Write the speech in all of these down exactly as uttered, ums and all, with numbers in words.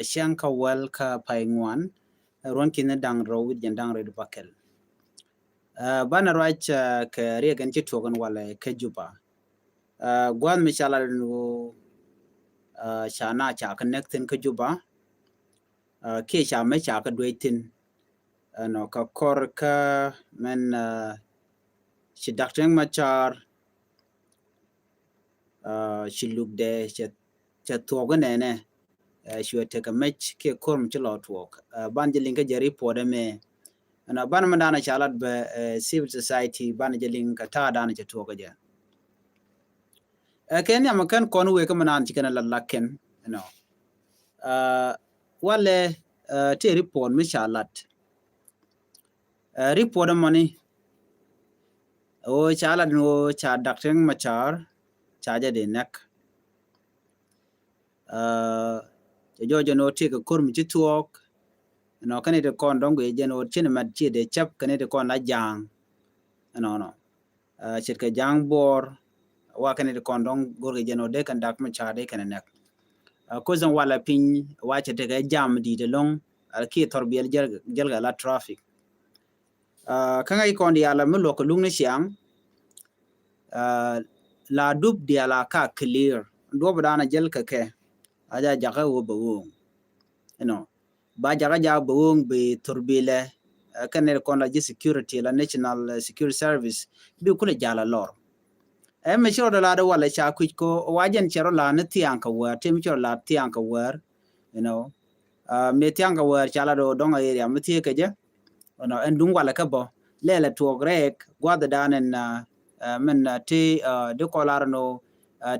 Cäŋ kä wäl kä pay ŋuan, ruɔ̱n ki̱n da̱ŋ rɛw wi̱c jiɛn da̱ŋ rɛw bäkɛl. Banɛ ruac kɛ riɛk ɛn ci tuɔk ɛn walɛ kä Juba. Gua̱a̱th mi ca lat ɛn ɣöö ca na ca kä näk thi̱n kä Juba. Kiɛ ca mɛ ca kä duec thi̱n. Ɛnɔ kä kɔr kä mɛn ci Dak Riek Macar ci lukdɛ cɛ thuɔk inɛnɛ. Cuɛ tekɛ mec kiɛ ko̱r mi ci lɔ tuɔk. Ban jɛ liŋ kä jɛ report ɛmɛ. Ɛnɔ ban mɛ danɛ ca lat bɛ civil society ban jɛ liŋ kä ta̱a̱ danɛ cɛ tuɔk kä jɛ. Ɛ kɛn yam kɛn kɔn wek kä mɛ nan ci kɛn lat lak kɛn ɛnɔ. Walɛ ti report mi ca lat. Report ɛmɔni ɣöö ca lat ni ɣöö ca Dak Riek Macar ca jɛ di nɛk. Cɛ jɔɔc jɛn ɣöö tëëkɛ ko̱r mi ci thuɔɔk. Ɛnɔ kɛn iti kɔn dɔ̱ŋ guic jɛn ɣöö cin mɛt ci dee cäp kɛn iti kɔn la ja̱a̱ŋ. Ɛnɔnɔ ce̱tkɛ ja̱a̱ŋ buɔɔr wa kɛn iti kɔn dɔ̱ŋ go̱rkɛ jɛn ɣöö dee kɛn Dak Macar dee kɛn nɛk. Ko̱c dɔ̱ŋ walɛ piny wa cɛ tekɛ jam di̱i̱t ɛlɔ̱ŋ kiɛ thɔr biɛl jälkɛ la traffic. Kä ŋäc kɔn diaal mi luɔk kɛ luk ni ciaŋ. La dup diaal a ka clear duɔp danɛ jäl kɛ kɛ a ja jakä wä bɛ wööŋ. Inɔ ba jakä jak bɛ wööŋ bi thor bilɛ. Kɛn nɛr kɔn la ji̱ security la national security service bi kulɛ jal a lɔr. Ɛ mi ci rɔ dɔ la dɔ walɛ ca kui̱c ko wa jɛn cɛ rɔ la ni thiaŋ kɛ wär ti mi ci rɔ la thiaŋ kɛ wär. You know, mi thiaŋ kɛ wär ca la dɔ dɔŋ a area mi thiee kɛ jɛ. Ɛnɔ ɛn duŋ walɛ kä bä lɛlɛ tuɔɔk rɛɛk gua̱dhɛ dan ɛn mɛn ti di kɔlar nɔ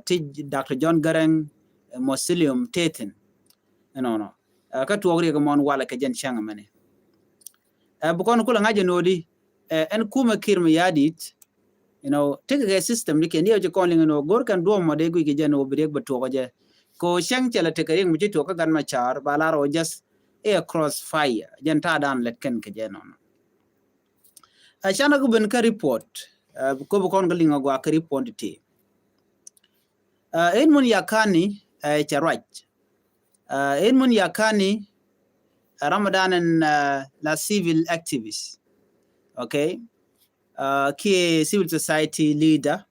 ti Doctor John Garang mausoleum tethin. Ɛnɔnɔ kä tuɔɔk riɛk mɔn walɛ kɛ jɛn cäŋ mɛni. Bi kɔn kulɛ ŋa̱c ɛn ɣöödi ɛn kumɛ Kiir Mayardit. You know, tekɛ kɛ system ni kɛn diɛ ci kɔn liŋ ɛn ɣöö go̱r kɛn duɔ̱ɔ̱m mɔ dee guic kɛ jɛn ɣöö bi riɛk bɛ tuɔɔk kɛ jɛ. Kɛ ɣöö cäŋ cɛ lɛ tekɛ riɛk mi ci tuɔɔk kä Gat Macar ba lar ɣöö just ɛ cross fire jɛn ta̱a̱ dan lɛt kɛn kɛ jɛ nɔnɔ. Ɛ canɛ kä ben kä report ɛ bi köp kɔn kä liŋ ɛ guak kä report ti. Ɛ in mun yakani ɛ cɛ ruac. Ɛ in mun yakani ɛ Ramadan ɛn ɛ la civil activist. Okay. Kiɛ civil society leader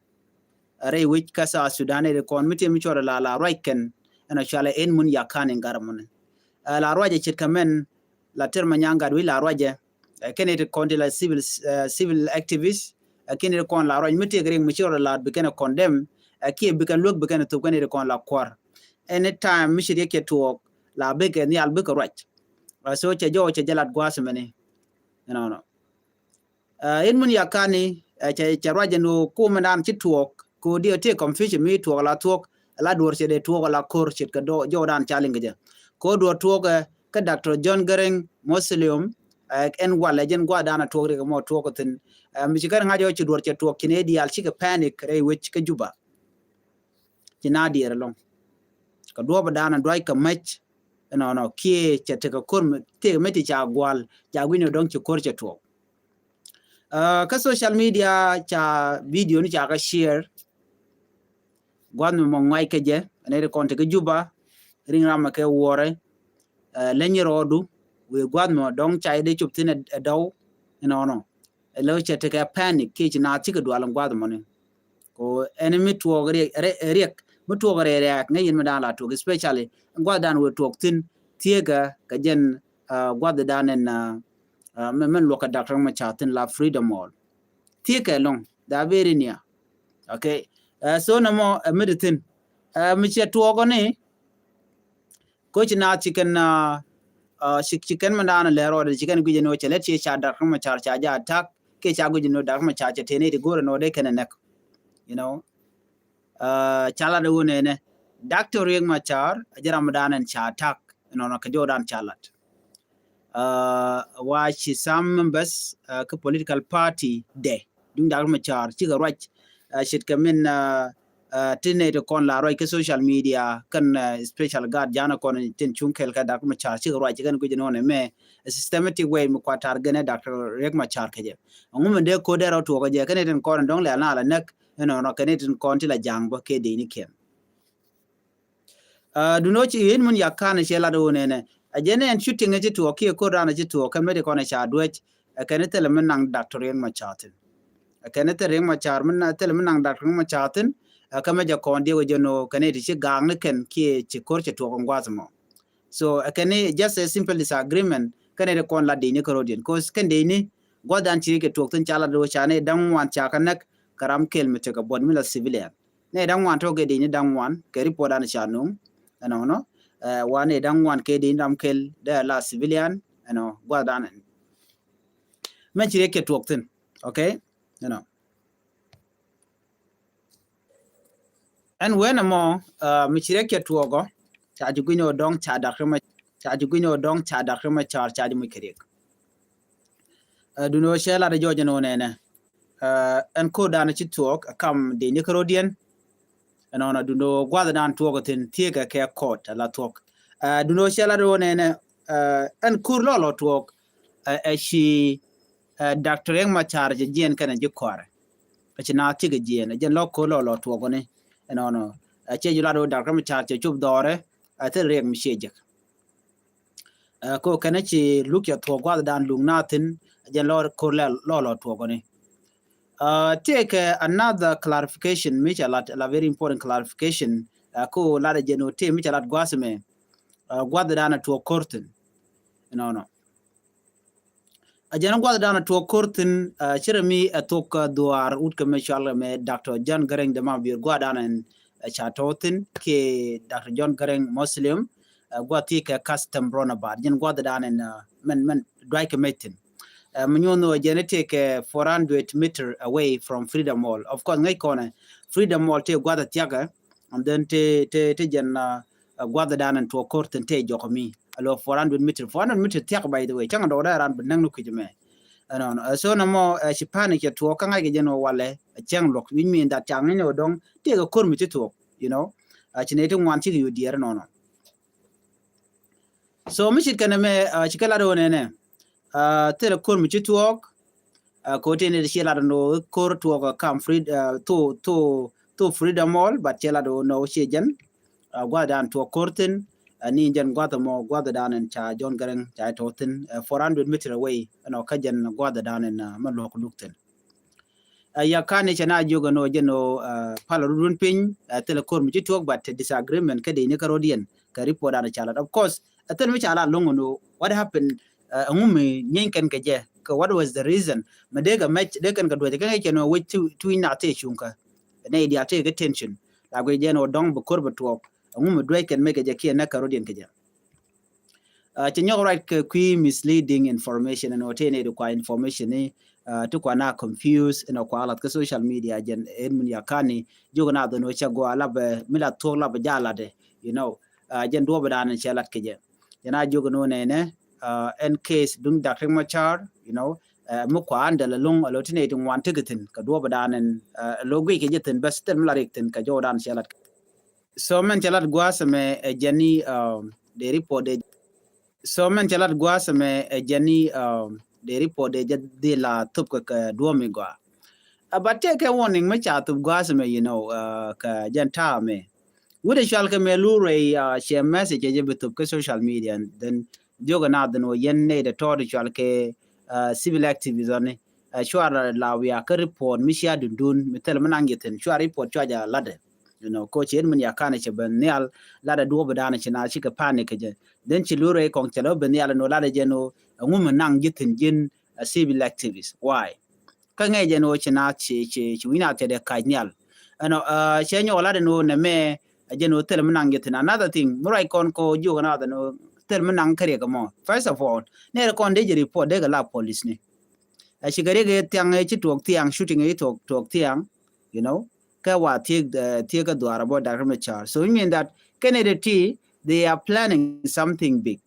rɛy wec kä South Sudan ɛ di kɔn mi ti mi cuɔrɛ la la ruac kɛn ɛn ɔ cualɛ in mun yakani gat muni. La ruac ɛ ce̱tkɛ mɛn la tɛr ma nyaŋ gat wi̱c la ruac ɛ kɛn iti kɔn ti la civil civil activist. Kɛn iti kɔn la ruac mi ti kɛ riŋ mi cuɔrɛ la bi kɛn ɛ condemn kiɛ bi kɛn luäk bi kɛn ɛ thop kɛn iti kɔn la kuar. Anytime mi ci riɛk cɛ tuɔɔk la bikɛ nhial bikɛ ruac. So cɛ jɔw cɛ jɛ lat gua̱a̱th mɛni. Ɛnɔnɔ. In mun yakani cɛ ruac ɛn ɣöö kumɛ naan ci tuɔɔk kɛ ɣöö diɛ ti confusion mi tuɔɔk la tuɔɔk la duɔr cɛ dee tuɔɔk la ko̱r ce̱tkɛ jɔw dan ca liŋ kɛ jɛ. Kɛ ɣöö duɔr tuɔɔk kä Doctor John Garang mausoleum ɛn walɛ jɛn gua̱a̱th dan a tuɔɔk riɛk mɔ tuɔɔk thi̱n. Mi ci kɛn ŋa̱c ɣöö ci duɔr cɛ tuɔɔk ci nɛ diaal cikɛ panic rɛy wec kä Juba. Ci na diɛɛr ɛlɔ̱ŋ kɛ duɔ̱ɔ̱p dan a duac kɛ mec. Ɛnɔnɔ kiɛ cɛ tekɛ ko̱r mi tekɛ mec ti ca gua̱l ca gui̱n ɛ dɔ̱ŋ ci ko̱r cɛ tuɔɔk. Kä social media ca video ni ca kä share. Gua̱th mi mɔ ŋuac kɛ jɛ ɛn ri kɔn ti kä Juba. Riŋ ram kɛ wuɔrɛ. Leny rɔɔdu wee gua̱th mi dɔ̱ŋ ca dee cop thin ɛ dɔw. Ɛnɔnɔ ɛ lɛ cɛ tekɛ panic kiɛ ci naath cikɛ dual in gua̱th mɔni. Ko ɛn mi tuɔɔk riɛk riɛk mi tuɔɔk riɛk riɛk ŋäc yɛn mi dan la tuɔɔk especially in gua̱th dan wee tuɔɔk thin thiekä kɛ jɛn gua̱th dan ɛn mɛn luɔk kɛ Doctor Macar thin la freedom all. Thiekä ɛlɔ̱ŋ da very near. Okay. So nɛ mɔ ɛ mi di thin mi cɛ tuɔɔk ni. Ko ci na ci kɛn ci kɛn mi dan lɛ rɔɔdɛ ci kɛn guic ni wä cɛ lɛ ci ca Doctor Macar ca ja attack. Kɛ ca guic ni wä Doctor Macar cɛ teni ti go̱rɛ ni wä dee kɛn ɛ nɛk. You know. Ca lat wä nɛnɛ Doctor Riek Macar a jɛ ram mi dan ɛn ca attack. Nɔnɔ kɛ jɔw dan ca lat. Wa ci some members kä political party dɛ duŋ Doctor Macar cikɛ ruac. Ce̱tkɛ min ti nɛ ti kɔn la ruac kä social media kɛn special guard janɛ kɔn tin cuŋ kɛl kä Doctor Macar cikɛ ruac kɛn guic nɔnɛ mɛ systematic way mi kua target ni Doctor Riek Macar kɛ jɛ. Ŋu mi dee ko̱dɛ rɔ tuɔk kɛ jɛ kɛn tin kɔn dɔŋ lɛ na la näk. Ɛnɔnɔ kɛn tin kɔn ti la ja̱a̱ŋ bä kɛ dee ni kiɛn. Duno ci in mun yakan cɛ lat wun ɛnɛ. A jɛn ɛn shooting ci tuɔk kiɛ kor dan ci tuɔk kɛn mɛ di kɔn ca duec. Ɛ kɛn thil mi naŋ Doctor Riek Machar thin. Ɛ kɛn thil Riek Machar mi thil mi naŋ Doctor Riek Machar thin. Ɛ kɛ mɛ jɛ kɔn diɛ wä jɛ no kɛn ti ci gaŋ ni kɛn kiɛ ci kor ci tuɔk in guath mɔ. So ɛ kɛn just a simple disagreement kɛn ti kɔn la dini kɛ rodian cause kɛn dini guath dan ci kɛ tuɔk thin ca la do ca ni daŋ wan ca kɛ näk kɛ ram kel mi tekɛ buɔt mi la civilian. Nɛ daŋ wan tɔkɛ dini daŋ wan kɛ report dan ca nuŋ. Ɛnɔnɔ wan nɛ daŋ wan kɛ dini ram kel dɛ la civilian. Ɛnɔ guath dan ɛn mɛ ci rɛ kɛ tuɔk thin. Okay. Ɛnɔ ɛn wen ɛmɔ mi ci rɛ kɛ tuɔkɔ ca ji guinyɛ dɔŋ ca dak rimɛ ca ji guinyɛ dɔŋ ca dak rimɛ car ca ji muc kɛ riɛk. Duni wä cɛ lat jɔɔc ɛn wä nɛnɛ ɛn kor dan ci tuɔk kam dini kɛ rodiɛn. Ɛnɔnɔ duni wä guath dan tuɔk thin thiek kɛ kɛ kɔt la tuɔk. Duni wä cɛ lat wä nɛnɛ ɛn kor lɔ lɔ tuɔk ɛ ci Doctor Riek Machar jɛ jiɛn kɛnɛ ji kɔrɛ. Ɛ ci na thiek jiɛn ɛ jɛn lɔ kor lɔ lɔ tuɔk ni. Ɛnɔnɔ ɛ cɛ ju lat wä Doctor Riek Machar cɛ cop dhɔrɛ ɛ thil riɛk mi ciɛ jek. Ko kɛn ci luk cɛ thuɔk guath dan luk na thin jɛn lɔ kor lɛ lɔ lɔ tuɔk ni. Tëëkɛ another clarification mi cɛ lat la very important clarification. Ko lat jɛn wä tëë mi cɛ lat guath mɛ guath dan a tuɔk kor thin. Ɛnɔnɔ a jɛn guath dan a tuɔk kor thin. Cirɛ mi ɛ thok dhuaar wut kɛ mɛ cual kɛ mɛ Doctor John Garang de ma bier guath dan ɛn ca tɔthin kiɛ Doctor John Garang Muslim. Guath ti kɛ custom roundabout jɛn guath dan ɛn mɛn mɛn duac kɛ mɛ thin. Mi nyuɔn wä jɛn ti kɛ four hundred meter away from Freedom Mall. Of course ŋäc kɔnɛ Freedom Mall ti guath a thiakɛ and then ti ti ti jɛn guath dan ɛn tuɔk kor thin ti jɔk mi alo four hundred meter four hundred meter thiak by the way cäŋ dɔk dɛ ran bi näŋ ni kui̱c mɛ. Ɛnɔnɔ so na mɔ ci pani cɛ tuɔk kä ŋa̱c kɛ jɛn wä walɛ cäŋ luɔk which mean that cäŋ ni wä dɔŋ ti kɛ kor mi ci tuɔk. You know ci nɛ ti ŋuan ci kɛ yu diɛɛr nɔnɔ. So mi cit kɛn mɛ ci kɛ lat wä nɛnɛ thilɛ kor mi ci tuɔk. Ko ti ni ci lat no kor tuɔk kam free to to to Freedom Mall but ci lat no ci jɛn guath dan tuɔk kor thin. Ni jɛn guath mɔ guath dan ɛn ca John Garang ca tɔthin four hundred meter away. Ɛnɔ kä jɛn guath dan ɛn mɛ luɔk luk thin. Ɛ ya kani cɛ na jiök ɛn ɣöö jɛn ɣöö pal rut wun piny thilɛ kor mi ci tuɔɔk but disagreement kä dee ni kä rot yɛn kɛ report an ca lat. Of course thil mi ca lat loŋ ɛn ɣöö what happened? Ɛŋu mi nyieeny kɛn kɛ jɛ kɛ what was the reason? Mi dee kɛ mɛc dee kɛn kɛ duɔc kɛ ŋäc kɛn ɣöö wec ti wi̱ny na tëë cuŋ kä nɛ idia tëë kɛ tension la guic jɛn ɣöö dɔŋ bi kor bi tuɔɔk. Ɛŋu mi duɔc kɛn mec kɛ jɛ kiɛ näk kɛ rot yɛn kɛ jɛ? Cɛ nyɔk ruac kɛ kui̱ misleading information ɛn ɣöö tëë nɛy ti kua information ni ti kua na confuse ɛn ɣöö kua lath kä social media jɛn ɛn mun ya kani jiök na dhon ɣöö cɛ gua lapɛ mi la thuɔk lapɛ ja latɛ. You know jɛn duɔpɛ dan cɛ lat kɛ jɛ jɛn a jiök ni ɣöö nɛnɛ ɛn case duŋ Doctor Riek Machar. You know mi kua an dɛl ɛlɔŋ ɛlɔ ti nɛy ti ŋuan tekɛ thi̱n kɛ duɔpɛ dan ɛn ɛlɔ guic kɛ jɛ thi̱n bɛs thil mi la rik thi̱n kɛ jɔw dan cɛ lat kɛ. So mɛn cɛ lat gua̱a̱th ɛmɛ ɛ jɛn ni dee report dee. So mɛn cɛ lat gua̱a̱th ɛmɛ ɛ jɛn ni dee report dee jɛ dhil a thop kɛ kɛ duɔ̱ɔ̱m mi gɔaa. Ɛ but tëë kɛ warning mi ca thop gua̱a̱th ɛmɛ you know kɛ jɛn ta̱a̱ mɛ. Wut ɛ cual kɛ mɛ lu rɛy cɛ message ɛ jɛ bi thop kɛ social media and then jiök ɛ na dhin wä yɛn nɛy dee tɔɔt ɛ cual kɛ civil activist ɔni. Cuarɛ la wiakä report mi cia dundun mi thil mi naŋ jɛ thi̱n cuarɛ report cua jɛ latdɛ. You know ko ciet min ya kanɛ cɛ ben nhial latdɛ duɔp dan ci na ci kɛ panic kɛ jɛ. Then ci lurɛ kɔŋ cɛ lɛ ben nhial no latdɛ jɛ no ɛŋu mi naŋ jɛ thi̱n ji̱n a civil activist why? Kä ŋɛ jɛ no ci na ci ci ci wi̱na cɛ dɛ kac nhial. Ɛnɔ cɛ nyɔk latdɛ no nɛ mɛ a jɛ no thil mi naŋ jɛ thi̱n. Another thing mi ruac kɔn ko jiök another no thil mi naŋ kɛ riɛk mɔ. First of all nɛ rɛ kɔn dee jɛ report dee kɛ la police ni. A ci kɛ riɛk ɛ thiaŋ ɛ ci tuɔk thiaŋ shooting ɛ ci tuɔk tuɔk thiaŋ. You know kɛ wa thiek thiek kɛ dhuaar about Doctor Machar so it mean that kɛn ɛ ti they are planning something big.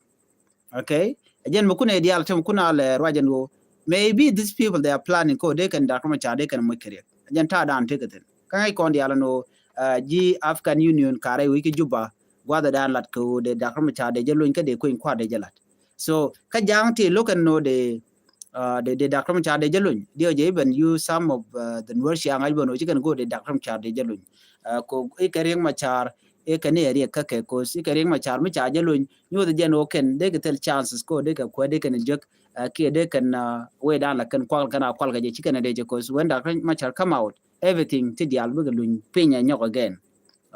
Okay. Ɛ jɛn mi kun ɛ diaal ti mi kun a lɛ ruac ɛn ɣöö maybe these people they are planning ko dee kɛn Doctor Machar dee kɛn moc kɛ riɛk. Ɛ jɛn ta̱a̱ dan tekɛ thi̱n kä ŋäc kɔn diaal ɛn ɣöö ji̱ African Union karɛ wi̱c kä Juba gua̱dhɛ dan lat kɛ ɣöö dee Doctor Machar dee jɛ lony kä dee kueny kua̱r dee jɛ lat. So kä ja̱a̱ŋ ti lo̱k ɛn ɣöö dee dee dee Doctor Machar dee jɛ lony diɛ jɛ iben you some of the Nuer ciaŋ ɣac ben ɣöö ci kɛn go̱o̱r dee Doctor Machar dee jɛ lony. Ko ikɛ Riek Machar i̱ kɛn i̱ riɛk kä kɛ, cause i̱ kɛ Riek Machar mi ca jɛ lony, nyuɔth jɛn ɣöö kɛn dee kɛ thil chances kɛ ɣöö dee kɛ kuɛ dee kɛn jek, ɛ, kiɛ dee kɛn, ɛ, wee dan la kɛn kual kɛn a kual kɛ jɛ ci kɛn a dee jɛ, cause when Doctor Machar come out, everything ti diaal bikɛ luny piny a nyɔk again.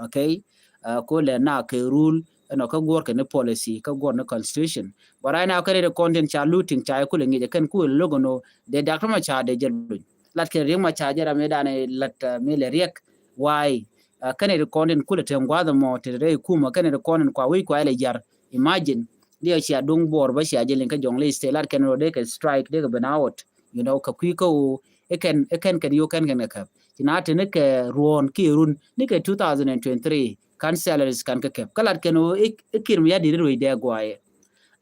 Okay? Ɛ, ko lɛ na kɛ rule, ɛnɔ kä guɔr kɛ ni policy, kä guɔr ni constitution. But right now, kɛn ri kɔn tin ca looting, ca kulɛ ŋic, kɛn kulɛ logono, dee Doctor Machar dee jɛ luny. Lat kɛn Riek Machar jɛ ram mi dan lat, ɛ, mi lɛ riɛk, why? Ɛ, kɛn ri kɔn tin kulɛ teŋ gua̱th mɔ, ti rɛy kumä, kɛn ri kɔn tin kua wi̱c kua ilɛ jar. Imagine, diɛ cia duŋ buɔr bä cia jɛ liŋ kä Jonglei State, lat kɛn rɔ dee kɛ strike, dee kɛ ben out. You know, kɛ kui̱ kä ɣöö, i̱ kɛn, i̱ kɛn kɛn yo kɛn kɛn kɛ käp. Ci na te ni kɛ ruɔ̱ɔ̱n kiɛ run, ni kɛ two thousand and twenty-three, kan salaries kan kɛ käp. Kä lat kɛn ɣöö, i̱, i̱ Kiir Mayardit i̱ ruec dee guayɛ.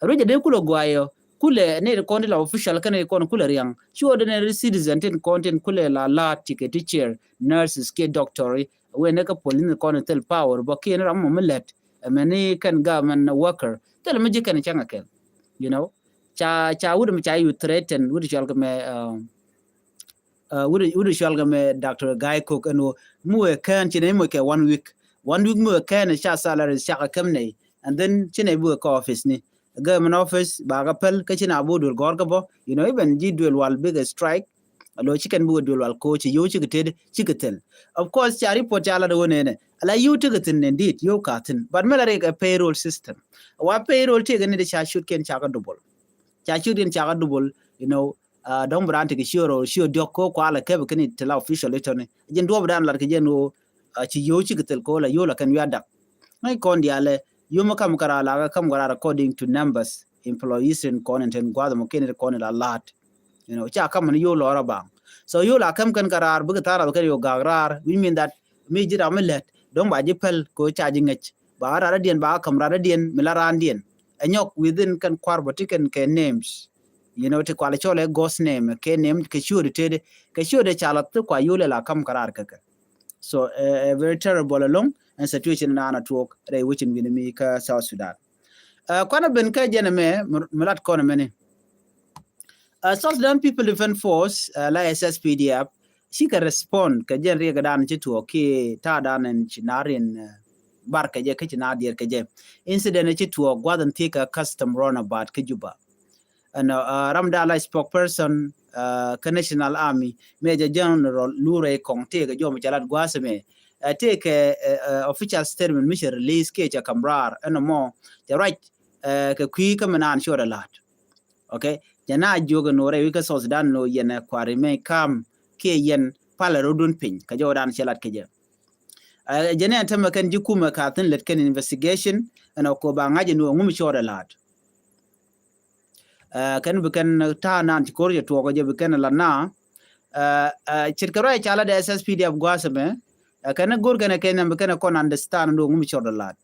Ruec dee kulɛ guayɛ, kulɛ ni ri kɔn ti la official kɛn ri kɔn kulɛ riaŋ. Ci ɣöö dee ni ri citizen tin kɔn tin kulɛ la la̱a̱t ti kɛ teacher, nurses, kiɛ doctor, i̱, wen ni kä police ni kɔn thil power, bä kiɛ ni ram mɔ mi lɛt, ɛ mɛn ni kɛn government worker. Thil mi ji̱ kɛn cäŋ a kɛl, you know. Ca, ca wut mi ca yu threaten, wut cɔl kɛ mɛ, um, uh, wut, wut cɔl kɛ mɛ Doctor Gai Kok ɛn ɣöö mi wee kɛn ci nɛ mi kɛ one week. One week mi wee kɛn ca salary ca kɛ käm nɛ. And then ci nɛ bi wee kä office ni. Government office ba kɛ päl kä ci na bi duel gɔr kɛ bɔ. You know, even ji̱ duel wal bikɛ strike. Alo ci kɛn bi wee duel wal ko ci yow ci kɛ ted ci kɛ thil. Of course, ca report ca lat wä nɛnɛ. Ala yow ti kɛ thin indeed, yow ka thin. But mɛ la rik a payroll system. Wa payroll ti kɛ ni di ca shoot kɛn ca kɛ double. Ca shoot kɛn ca kɛ double, you know, uh, dɔŋ bi raan ti kɛ ciö rɔ, ciö diɔk ko kua la kɛp kɛn ti la official itɔni. Jin duɔp dan lat kɛ jɛn wo, uh, ci yow ci kɛ thil ko la yow la kɛn wiadak. Ŋäc kɔn dialɛ, yow mɛ kam kɛ raa la kɛ kam kɛ raa according to numbers, employees in kɔn in ten guath mɔ kɛn in kɔn in la laat. You know, ca kam ni yow lɔra baŋ. So yow la kam kɛn kɛ raar, bikɛ thaar kɛn yow gak raar, which mean that mi ji̱ ram mi lɛt, dɔŋ ba ji̱ päl, ko ca ji̱ ŋäc. Ba raar diɛn, ba kam raar diɛn, mi la raan diɛn. Ɛ nyɔk within kɛn kuar bä ti kɛn kɛ names. You know, ti kual cɔl ɛ ghost name, kɛ name, kɛ ciöt tëëdɛ, kɛ ciöt ca la thi kua yow lɛ la kam kɛ raar kɛ kɛ. So, ɛ, ɛ very terrible along, and situation in ana tuɔk, rɛy wecin wi̱ni mi kä South Sudan. Ɛ, kɔn a ben kä jɛn ɛmɛ, mi, mi lat kɔn ɛmɛni. Ɛ, South Sudan People Defense Force, ɛ, la S S P D F, cikɛ respond kɛ jɛn riɛk dan ci tuɔk ki ta̱a̱ dan ɛn ci nar in, ɛ, bar kɛ jɛ, kä ci nar diɛɛr kɛ jɛ. Incident ci tuɔk gua̱th in thiek kɛ custom roundabout kä Juba. Ɛn, ɛ, ram da la spokesperson, ɛ, kä National Army, Major General Lurey Kong, tëëkɛ jɔm ca lat gua̱a̱th ɛmɛ. Ɛ, tëëkɛ, ɛ, ɛ, official statement mi cɛ release kiɛ cɛ kam raar, ɛn ɛmɔ cɛ ruac, ɛ, kɛ kui̱ kä mi naan ciöt ɛ la̱t. Okay? Jɛ na jiök ɛn ɣöö rɛy wi̱c kä South Sudan ɛn ɣöö yɛn ɛ kua̱r ri mɛ kam kiɛ yɛn palɛ rɔ̱dun piny kɛ jɔwdan cɛ lat kɛ jɛ. Ɛ, jɛ ni ɛn tämɛ kɛn ji̱ kumɛ ka thi̱n lät kɛn investigation ɛn ɣöö kɛ ba ŋa̱c ɛn ɣöö ŋum ciöt ɛ la̱t. Ɛ, kɛn bi kɛn ta̱a̱ nan ci ko̱r cɛ tuɔɔk jɛ bi kɛn la na. Ɛ, ɛ, ce̱tkɛ ruac ca la dee S S P D F gua̱a̱th ɛmɛ. Ɛ, kɛn go̱r kɛn kɛn bi kɛn kɔn understand do ŋum cɔr dɔ lat.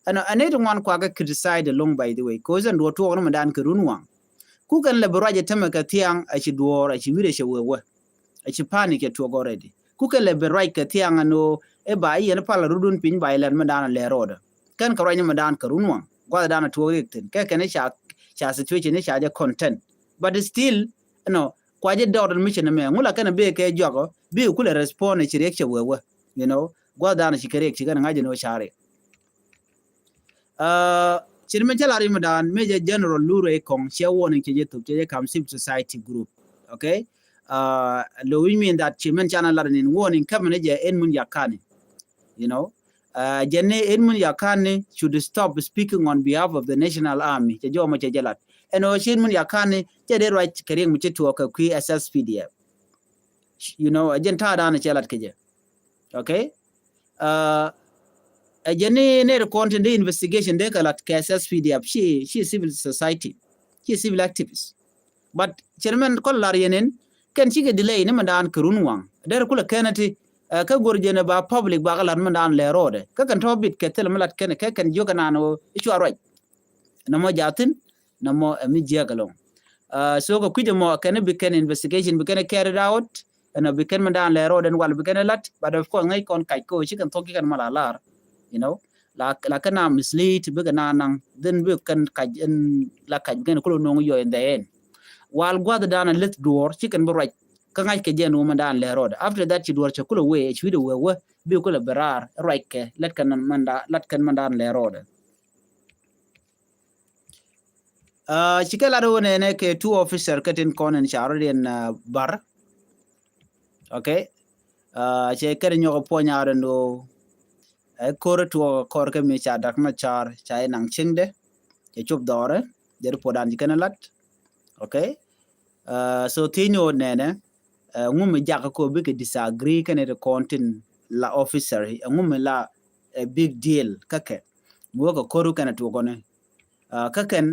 Ɛn, ɛn it ŋuan kua kɛ criticize ɛlɔ̱ŋ, by the way. Cause ɛn duɔ tuɔɔk ni mɛ dan kɛ run waŋ. Ku kɛn lɛ bi ruac ɛ tämɛ kɛ thiaŋ, ɛ ci duɔɔr, ɛ ci wi̱r, ɛ cɛ wee wee. Ɛ ci panic ɛ tuɔɔk already. Ku kɛn lɛ bi ruac kɛ thiaŋ ɛn ɣöö ɛ ba i̱ yɛn pal rudun piny ba ilɛt mɛ dan lɛ rɔɔdɛ. Kɛn kɛ ruac ni mɛ dan kɛ run waŋ. Gua̱th dan a tuɔɔk riɛk thi̱n. Kɛ kɛn ca, ca situation ni ca jɛ content. But still, you know, kua jɛ dɔɔr mission mɛ. Ŋula kɛn a bee kɛ juak ɔ, bi kulɛ respond ci riɛk cɛ wee wee. You know, gua̱th dan ci kɛ riɛk ci kɛn ŋa̱c ni wä ca riɛk. Ɛ, cin mɛ cɛ la rim dan, Major General Lurey Kong cɛ warning cɛ jɛ thop, cɛ jɛ kam civil society group. Okay? Ɛ, lo which mean that ci mɛn canɛ lar nin warning kɛ mɛn jɛ en mun yakani. You know? Ɛ, jɛ ni en mun yakani should stop speaking on behalf of the National Army. Cɛ jɔmɔ cɛ jɛ lat. Ɛn ɔ ci en mun yakani cɛ dee ruac kɛ riɛk mi ci tuɔɔk kɛ kui̱ S S P D F. You know, ɛ jɛn ta̱a̱ dan cɛ lat kɛ jɛ. Okay? Ɛ, ɛ jɛn ni ner kɔn tin dee investigation dee kɛ lat kɛ S S P D F, ci, ci civil society, ci civil activist. But chairman kɔn lar yɛn in, kɛn cikɛ delay ni mɛ dan kɛ run waŋ. Der kulɛ kɛn ti, ɛ, kä go̱r jɛn ba public ba kɛ lat mɛ dan lɛ rɔɔdɛ. Kä kɛn tɔ bit kɛ thil mɛ lat kɛn, kɛ kɛn jiök kɛ naan ɣöö i̱ cua ruac. Nɔmɔ jathin, nɔmɔ ɛ mi jiäk ɛlɔ̱ŋ. Ɛ, so kɛ kui̱c ɛmɔ kɛn bi kɛn investigation, bi kɛn carried out, ɛn ɔ bi kɛn mɛ dan lɛ rɔɔdɛ ɛn wal bi kɛn lat, but of course ŋäc kɔn kac kä ɔ ci kɛn thok ki kɛn mɔ la lar, you know, la, la kɛn a mislead, bi kɛn a naŋ, then bi kɛn kac ɛn la kac bi kɛn kulɛ no̱o̱ŋ yɔ in the end. Wal gua̱th dan a leth duɔ̱ɔ̱r, ci kɛn bi ruac, kä ŋa̱c kɛ jɛ ɛn ɣöö mɛn dan lɛ rɔɔdɛ. After that ci duɔ̱ɔ̱r cɛ kulɛ wee ci wi̱cdɛ wee wee bi kulɛ bɛ raar ruac kɛ lat kɛn mɛn dan, lat kɛn mɛn dan lɛ rɔɔdɛ. Ci kɛ lat ɣöö nɛnɛ kɛ two officer kä tin kɔn in ca rɔ̱diɛn bar. Okay. Cɛ kɛn nyɔk puɔ̱ny a rɔ̱n ɣöö ɛ ko̱r tuɔɔk kɔr kä mi ca Dak Macar ca inaŋ cieŋdɛ cɛ cop dhɔrɛ. Jɛ ri puɔdan ci kɛn lat. Okay. So thiec ni ɣöö nɛnɛ ŋu mi jakä kɔ bikɛ disagree kɛn ri kɔn tin la officer ŋu mi la a big deal kä kɛ mi wä kɛ ko̱r kɛn tuɔɔk ɔni. Kä kɛn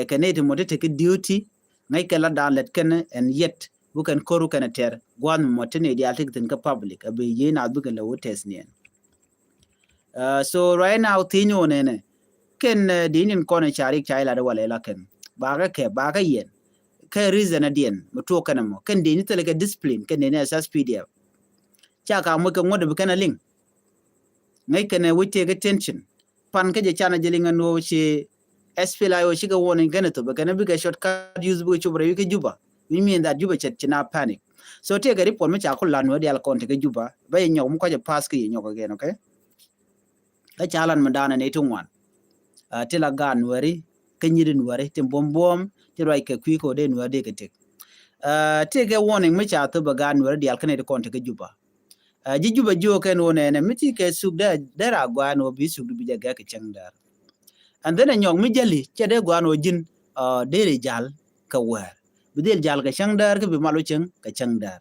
kɛ nɛy ti mɔ ti tekɛ duty ŋäc kɛ la dan lɛt kɛn ɛn yɛt wä kɛn ko̱r kɛn tɛr gua̱n mɔ ti nɛy diaal ti kɛ thin kä public a bi yiey nath bikɛ lɛ wä tɛth niɛn. So right now thiec ni ɣöö nɛnɛ kɛn di nin kɔn ca rik ca ilat walɛ la kɛn bakä kɛ bakä yɛn kɛ reason a diɛn mi tuɔɔk kɛn mɔ kɛn di ni thilɛ kɛ discipline kɛn di ni S S P D F. Ca ka muc kɛ ŋuɔ̱t bi kɛn a liŋ. Ŋäc kɛn ɛ wi̱c tëëk attention. Pan kä jɛ can a jɛ liŋ ɛn ɣöö ci S P L A I O cikɛ warning kɛn ɛ thop kɛn ɛ bikɛ shortcut use bikɛ cop rɛy wi̱c kä Juba. Which mean that Juba cɛ ci na panic. So tëëkɛ report mi ca ku lan wä dial kɔn tekɛ Juba bä yɛ nyɔk mi kɔc ɛ pass kä yɛ nyɔk again, okay? Kä ca lan mi daanɛ ni ti ŋuan. Ti la gaat nuɛri kä nyiri nuɛri ti buɔm buɔm ti ruac kɛ kui̱ kɛ wä dee nuɛri dee kɛ tëk. Tëëkɛ warning mi ca thop ɛ gaat nuɛri dial kä ni ti kɔn tekɛ Juba. Ji̱ Juba jiök kɛn ɣöö nɛnɛ mi ti kɛ suk dee dee ra gua̱a̱n ɣöö bi suk di bi jɛ gɛk kɛ cäŋ däär. And then ɛ nyɔk mi jäli cɛ dee gua̱a̱n ɣöö ji̱n dee ri jal kɛ wäär bi dhil jal kɛ cäŋ däär kä bi mal wä cäŋ kɛ cäŋ däär.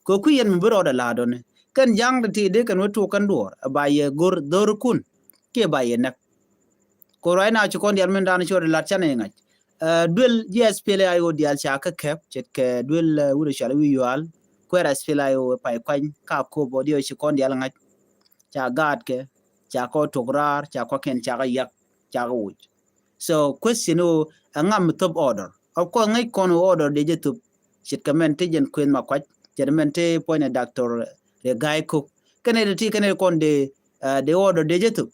Kɛ kui̱ yɛn mi bi rɔɔdɛ la̱a̱dɔni kɛn ja̱a̱ŋ ti ti dee kɛn wä tuɔɔk kɛn duɔɔr ɛ ba yɛ go̱r dho̱rikun kiɛ ba yɛ näk. Ko right now ci kɔn dial min dan ci wä lat canɛ ŋa̱c. Duel ji̱ S P L A I O dial ca kä kɛp ce̱tkɛ duel wut ɛ cual wi̱i̱ yual kuɛɛr S P L A I O pay kuany ka kop ɔ diɔ ci kɔn dial ŋa̱c. Ca gaatkɛ ca kɔ tok raar ca kɔ kɛn ca kɔ yak ca kɔ wuc. So question o ɛ ŋam mi thop order. Of course ŋäc kɔn order dee jɛ thop ce̱tkɛ mɛn ti jɛn kueth ma kuac ce̱t mɛn ti puɔ̱ny ɛ Doctor Riek Gai Kok kɛn ɛ ti kɛn ɛ kɔn dee dee order dee jɛ thop.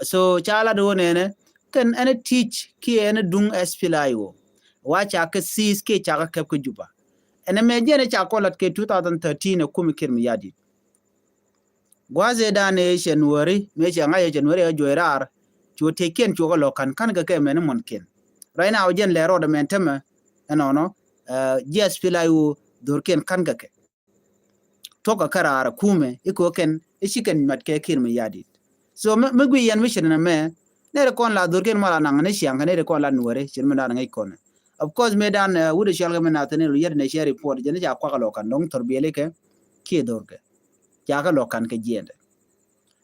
So ca lat ɣöö nɛnɛ kɛn ɛn ɛ teach kiɛ ɛn ɛ duŋ S P L A I O wa ca kɛ seize kiɛ ca kɛ kɛp kä Juba. Ɛn ɛ mɛ jɛn ɛ ca kɔ lat kɛ two thousand thirteen ɛ kum i̱ Kiir mi yadit. Gua̱a̱th ëë dan ëë cɛ nuääri mëë cɛ ŋa̱c ɛ cɛ nuääri ɛ juɔc raar. Cu tëëkiɛn cuɔk ɛ lɔ ka̱n ka̱n kɛ kɛ mɛn i̱ muɔ̱nkiɛn. Right now jɛn lɛ rɔɔdɛ mɛn tämɛ ɛnɔnɔ ji̱ S P L A I O dhorkiɛn ka̱n kɛ kɛ. Tuɔ̱k kɛ kɛ raar ɛ kumɛ i̱ kɛ kɛn i̱ ci kɛn mat kɛ Kiir mi yadit. So mi gui yɛn mi cin ɛn ɛmɛ nɛy ti kɔn la dhorkiɛn mɔ la naŋ ni ciaŋ kɛ nɛy ti kɔn la nuääri cin mi dan ŋäc kɔn. Of course mëë dan wut ɛ cɔal kɛ mi nath ni lu yɛt ni cɛ report jɛn i̱ ca kuak ɛ lɔ ka̱n dɔ̱ŋ thɔr biɛli kɛ kiɛ dhorkɛ. Ca kɛ lɔ ka̱n kɛ jiɛɛndɛ.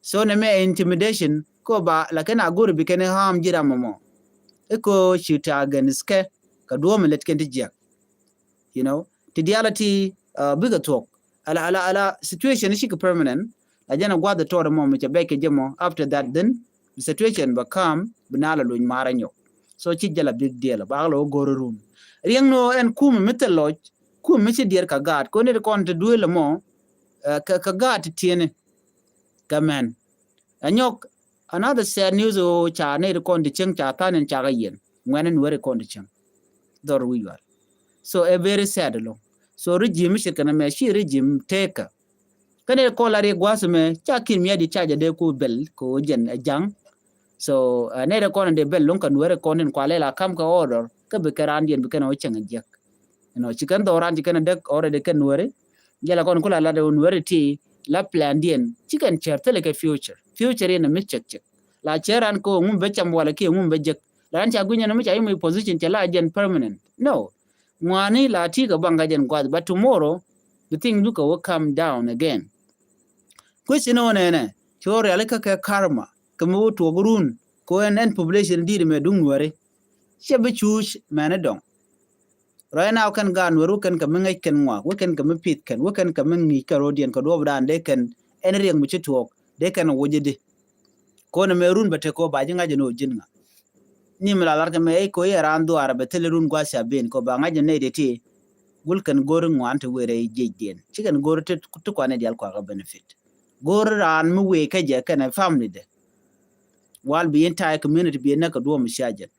So nɛ mɛ intimidation ko ba lakin a go̱ri bi kɛn i̱ harm ji̱ ram mɔmɔ. I̱ ko ci ta against kɛ kɛ duɔ̱ɔ̱m ilɛt kɛn ti jiäk. You know ti diality bikɛ thuɔ̱k. Ala ala ala situation i̱ cikɛ permanent. La jɛn a gua̱th ɛ tɔɔt ɛmɔ mi cɛ bɛc kɛ jɛ mɔ after that then situation bɛ calm bi na la luny mar anyɔk. So ci jɛ la big deal ba kɛ lɔ wä go̱ri run. Riɛŋ ni ɣöö ɛn kumɛ mi thil lɔc kumɛ mi ci diɛɛr kɛ gaat kɛ ɣöö nɛy ti kɔn ti duëël ɛmɔ. Kɛ gaat ti tiɛni kɛ mɛn. Anyɔk another sad news ɣöö ca nɛy ti kɔn ti cieŋ ca tha̱a̱n in ca kɛ yiɛn ŋuɛ̈ni nuääri kɔn ti cieŋ. Dhɔr wi̱i̱ yual. So ɛ very sad ɛlɔ̱ŋ. So regime mi ce̱tkɛ nɛmɛ ci regime tëëkä. Kä nɛy ti kɔn la riɛk gua̱a̱th ɛmɛ ca Kiir mi yadit ca jɛ dee ku bɛl kɛ ɣöö jɛn ɛ ja̱ŋ. So nɛy ti kɔn in dee bɛl lo̱ŋ kɛ nuääri kɔn in kualɛ la ka̱m kɛ order kä bi kɛ raandiɛn bi kɛn ɣöö cieŋ ɛ jiäk. You know ci kɛn dhɔran ci kɛn däk already kɛn nuääri. Jɛ la kɔn kula la dee nuääri ti la plan diɛn ci kɛn cɛr thilɛ kɛ future future in a mi cɛk cɛk. La cɛr ran ko ŋum bɛ cam wala kiɛ ŋum bɛ jek. La ran ca guinyɛ ni mi ca yim position cɛ la jɛn permanent no. Ŋuani la ti kɛ baŋ ka jɛn guath but tomorrow the thing du kɛ wä come down again. Question o nɛnɛ ci wä riali kä kɛ karma kɛ mi wä tuɔk run. Ko ɛn ɛn population di̱i̱t mɛ duŋ nuääri. Ciɛ bi cuuc mɛn i̱ dɔŋ. Right now kɛn gaat nuɛr wä kɛn kɛ mi ŋäc kɛn ŋuak wä kɛn kɛ mi pith kɛn wä kɛn kɛ mi ŋi̱i̱c kɛ ro̱diɛn kɛ duɔ̱ɔ̱p dan dee kɛn ɛn riɛŋ mi ci tuɔɔk dee kɛn ɛ wuɔ̱c i̱di. Ko̱n ɛmɛ run bɛ tek kɛ ɣöö ba ji̱ ŋa̱c ɛn ɣöö ji̱n ŋa. Ni mi la lar kɛ mɛ ɛ ko̱ yɛ raan dhuaar bɛ thil run gua̱th ca ben kɛ ɣöö ba ŋa̱c ɛn nɛy dee ti. Gul kɛn go̱r ŋuan ti wëë rɛy jiecdiɛn ci kɛn go̱r ti kuan ɛ diaal kuakä benefit. Go̱r raan mi wëë kä jɛ kɛn ɛ family dɛ. Wal bi entire community bi ɛ näk kɛ duɔ̱ɔ̱p mi cia jɛn.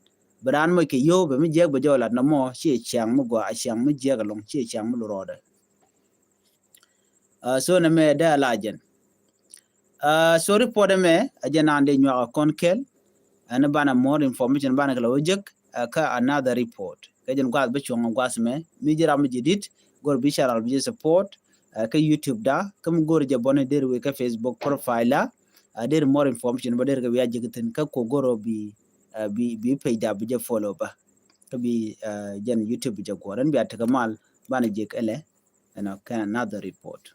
Bi raan mɔc kɛ yio̱w bɛ mi jiɛk bɛ jɛ ɔ lat nɔmɔ, ciɛ ciaŋ mi gɔaa, a ciaŋ mi jiɛk ɛlɔ̱ŋ, ciɛ ciaŋ mi lurɔɔdɛ. So nɛ mɛ dee a la jɛn. So report ɛmɛ a jɛn an dee nyuak a kɔn kɛl. Ɛn banɛ more information banɛ kɛ la wä jek kä another report. Kɛ jɛn guath bä cuɔ̱ŋ guath mɛ mi ji̱ ram mi ji̱ dit go̱r bi channel bi jɛ support kä YouTube da, kä mi go̱r jɛ bɔni der wek kä Facebook profile la. Der more information bä der kɛ wi̱i̱ a jek thin kä ko go̱r bi bi bi page da bi jɛ follow bä. Kä bi jɛn YouTube bi jɛ guɔ̱r ɛn bi a tekɛ mal banɛ jek ɛlɛ. Ɛn kɛn another report.